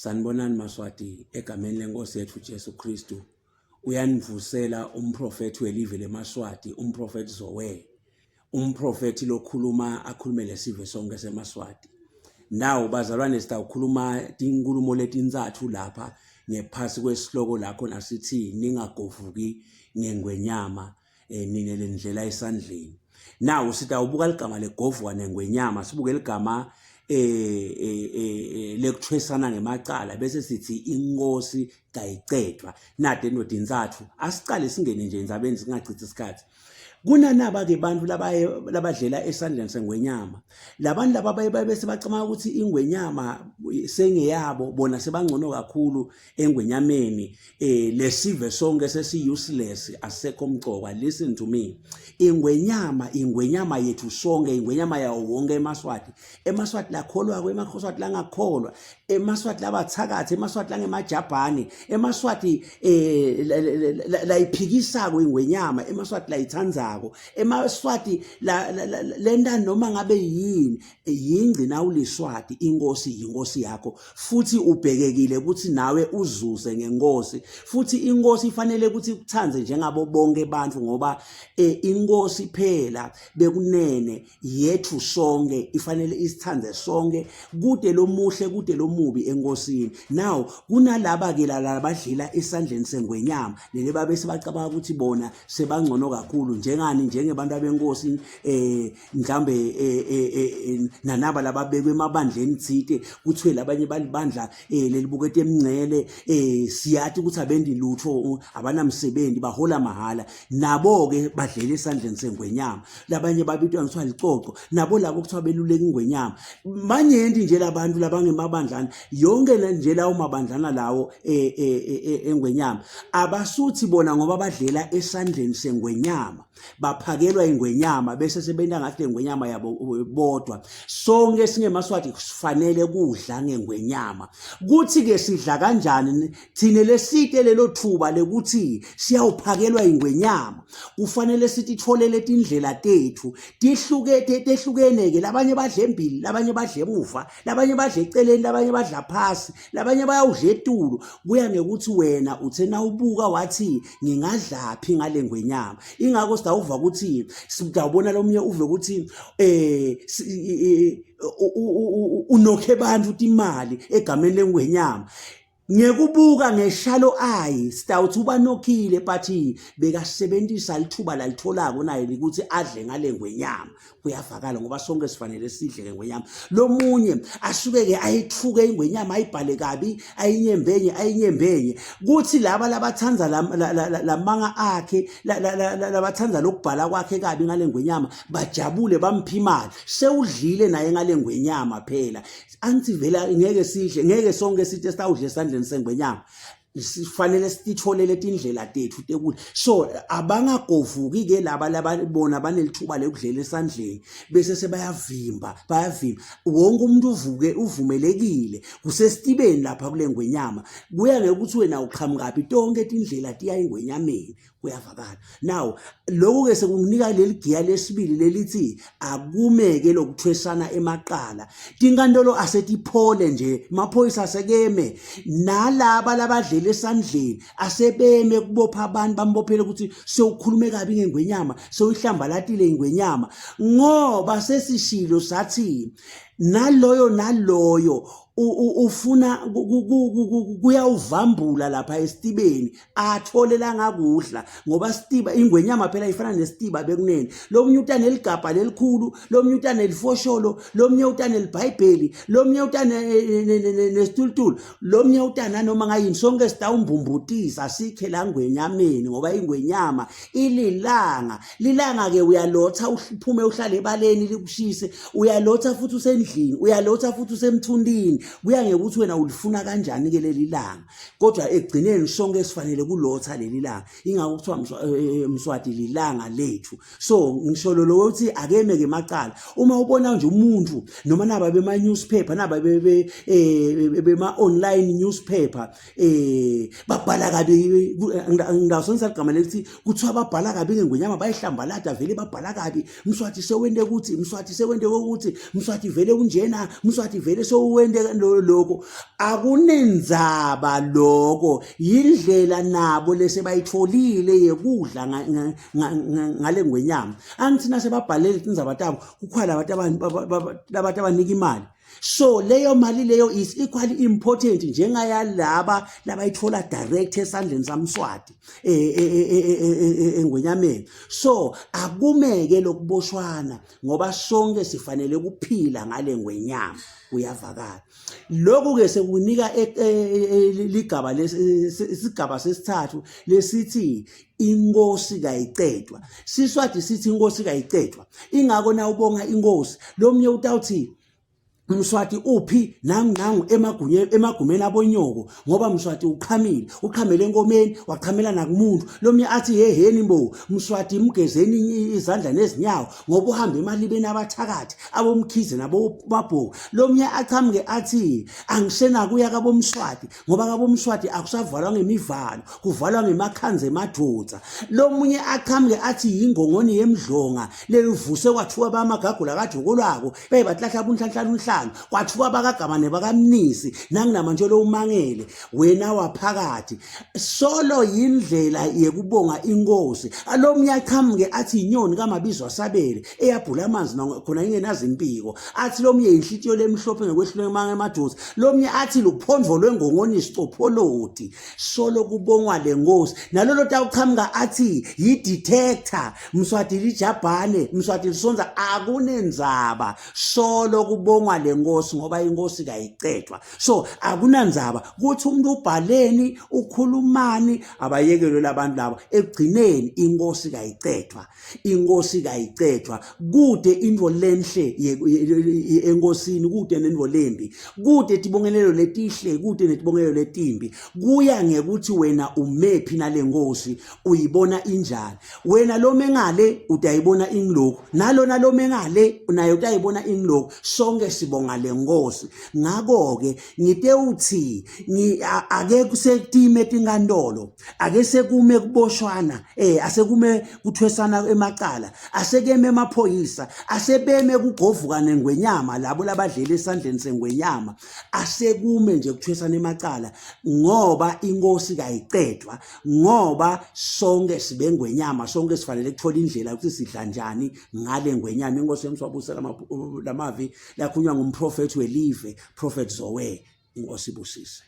Sanibonani Maswati egameni lenkosi yethu Jesu Kristu. Uyanivusela umprofethi welive lemaSwati, umprofethi Zoe. Umprofethi lokhuluma akhulume lesive sonke semaSwati. Now bazalwane sitawukhuluma tinkulumo letintsatfu lapha ngephasi kwesihloko lakho nasithi ningagovuki ngengwenyama eh, nine lendlela esandleni now sitawubuka ligama legovuka nengwenyama sibuke ligama eh, eh, eh, eh lekuthwesana ngemacala bese sithi inkosi kayicedwa nade nodintsatfu asicale singene nje endzabeni singachithi isikhathi kunanaba ke bantu labaye labadlela esandleni sengwenyama labantu laba baye bese bacabanga ukuthi ingwenyama sengeyabo bona sebangcono kakhulu engwenyameni eh lesive sonke sesi useless asekho mcoka listen to me ingwenyama ingwenyama yethu sonke ingwenyama yawo wonke emaswati emaswati lakholwako emaswati langakholwa emaswati labathakathi emaswati langemajabhane emaswati eh layiphikisako ingwenyama emaswati layithandzako emaswati lenta noma ngabe yini yingci nawuliswati inkosi yinkosi yakho futhi ubhekekile ukuthi nawe uzuze ngenkosi futhi inkosi ifanele ukuthi ikuthandze njengabo bonke abantu ngoba eh, inkosi phela bekunene yethu sonke ifanele isithande sonke kude lomuhle kude lomubi enkosini now kunalaba ke labadlela esandleni sengwenyama leli babe sebacabanga ukuthi bona sebangcono kakhulu njengani njengebantu abenkosi eh mhlambe eh, eh, eh, nanaba lababekwe emabandleni thite kuthiwe labanye balibandla lelibukete emngcele eh siyathi ukuthi abendi lutho abanamsebenzi bahola mahala nabo ke badlela esandleni sengwenyama labanye babitwa ngithiwa licoco nabo labo kuthiwa beluleka ingwenyama manyenti nje labantu labangemabandlana yonke nje lawo mabandlana lawo engwenyama abasuthi bona ngoba badlela esandleni sengwenyama baphakelwa ingwenyama bese sebenta ngathi lengwenyama yabo bodwa sonke singemaswati sifanele kudla ngengwenyama kuthi ke sidla kanjani thine lesite lelo thuba lekuthi siyawuphakelwa ingwenyama kufanele sititholele tindlela tethu tihluke tehlukene ke labanye badla embili labanye badla emuva labanye badla eceleni labanye badla phasi labanye bayawudla etulu kuya ngekuthi wena uthe nawubuka wathi ngingadlaphi ngale ngwenyama ingakho sidawuva ukuthi sidawubona lomunye uve ukuthi eh unokhe abantu timali egameni lengwenyama ngekubuka ngeshalo ayi sitawuthi ubanokhile but bekasebenzisa lithuba lalitholako naye ukuthi adle ngale ngwenyama kuyavakala ngoba sonke sifanele sidle ngengwenyama lomunye asuke ke ayithuke ingwenyama ayibhale kabi ayinyembenye ayinyembenye kuthi laba labathanza lamanga akhe labathanza lokubhala kwakhe kabi ngale ngwenyama bajabule bamphi imali sewudlile naye ngale ngwenyama phela angithi vele ngeke sidle ngeke sonke sithi esitawudla esandleni sengwenyama sifanele sititholele tindlela tethu tekudla so abangagovuki ke laba lababona banelithuba lekudlela esandleni bese sebayavimba bayavimba wonke umuntu uvuke uvumelekile kusesitibeni lapha kule ngwenyama kuya ngekuthi wena uqhamukaphi tonke tindlela tiya engwenyameni kuyavakala now lokhu ke sekunginika leli giya lesibili lelithi akumeke lokuthwesana emaqala tinkantolo asetiphole nje maphoyisa asekeme nalaba labadlela esandleni asebeme kubopha abantu bambophele ukuthi sewukhulume kabi ngengwenyama sewuyihlambalatile ingwenyama ngoba sesishilo sathi naloyo naloyo ufuna kuyawuvambula lapha esitibeni athole langakudla ngoba sitiba ingwenyama phela ifana nesitiba bekunene lomunye utane ligabha lelikhulu lomunye utane lifosholo lomunye utane libhayibheli lomunye utane nesitulutulu lomunye utana noma ngayini sonke sitawumbumbutisa sikhe la ngwenyameni ngoba ingwenyama ililanga lilanga ke uyalotha uphume uhlale ebaleni likushise uyalotha futhi usendlini uyalotha futhi usemthundini kuya ngekuthi wena ulifuna kanjani ke leli langa kodwa ekugcineni sonke sifanele kulotha leli langa ingakho kuthiwa eh, eh, mswati lilanga lethu so ngisho lo lokuthi akeme ke macala uma ubona nje umuntu noma naba bema newspaper naba bebe eh, bema online newspaper eh babhala kabi ngidawusonisa igama lelithi kuthiwa babhala kabi ngengwenyama bayihlambalada vele babhala kabi mswati sewente ukuthi mswati sewente ukuthi mswati vele unjena, Mswati vele sowuwente lokho. Akunendzaba lokho, yindlela nabo lesebayitfolile yekudla ngale ngwenyama. Angithi nasebabhalele tindzaba tabo kukhona labantu abanika imali. So leyo mali leyo is equally important njengayalaba labayithola direct esandleni saMswati engwenyameni. So akumeke lokuboshwana ngoba sonke sifanele kuphila ngale ngwenyama. Kuyavakala lokhu ke sekunika ligaba isigaba sesithathu lesithi inkosi kayicedwa. Siswati sithi inkosi kayicedwa, ingakho na ubonga inkosi lomnye utawuthi Mswati uphi nangu nangu emagunye emagumeni abonyoko ngoba Mswati uqhamile, uqhamele enkomeni, waqhamela nakumuntu. Lomnye athi heheni mbo Mswati, mgezeni izandla nezinyawo ngoba uhamba emalibeni abathakathi abomkhize nabomabhoko. Lomnye achamuke athi angisenakuya kabomswati ngoba kabomswati akusavalwa ngemivalo, kuvalwa ngemakhanza emadvodza. Lomunye achamuke athi yingongoni yemdlonga lelivuse kwathuka bamagagula kajokolwako baye batlahla bunhlanhla unhlanga kwathuka bakagama nebakamnisi nanginamanje lo umangele wena waphakathi. Solo yindlela yekubonga inkosi. Alomnye achamuke athi inyoni kamabizo asabele eyabhula amanzi khona ingenazimpiko, athi lomnye inhlitiyo lemhlophe ngekwehluleka emadosi, lomnye athi luphondvo lwengongoni sicopholoti. Solo kubongwa lenkosi. Nalolo tawuchamuka athi yi-detector Mswati lijabhane, Mswati lisonza, akunendzaba. Solo kubongwa lenkosi ngoba inkosi kayicedwa. So akunandzaba kuthi umuntu ubhaleni ukhulumani, abayekelwe labantu laba. Ekugcineni inkosi kayicedwa, inkosi kayicedwa. Kude into lenhle enkosini, kude nento lembi, kude tibongelelo letihle, kude netibongelelo letimbi. Kuya ngekuthi wena umephi nale nkosi, uyibona injani. Wena lo mengale utayibona ingilokhu, nalona lo mengale naye utayibona ingilokhu. Sonke sibonga le nkosi. Ngakho-ke ngite uthi ake kusetime etinkantolo, ake sekume kuboshwana, asekume kuthwesana emacala, asekeme emaphoyisa, asebeme kugovuka nengwenyama, labo labadlela esandleni sengwenyama, asekume nje kuthwesana emacala ngoba inkosi kayicedwa, ngoba sonke sibengwenyama, sonke sifanele kuthola indlela ukuthi sidla njani ngale ngwenyama. Inkosi yemswabuse lamavi lakhulunywa ngumprofethi welive, Prophet Zoe. Inkosi ibusise.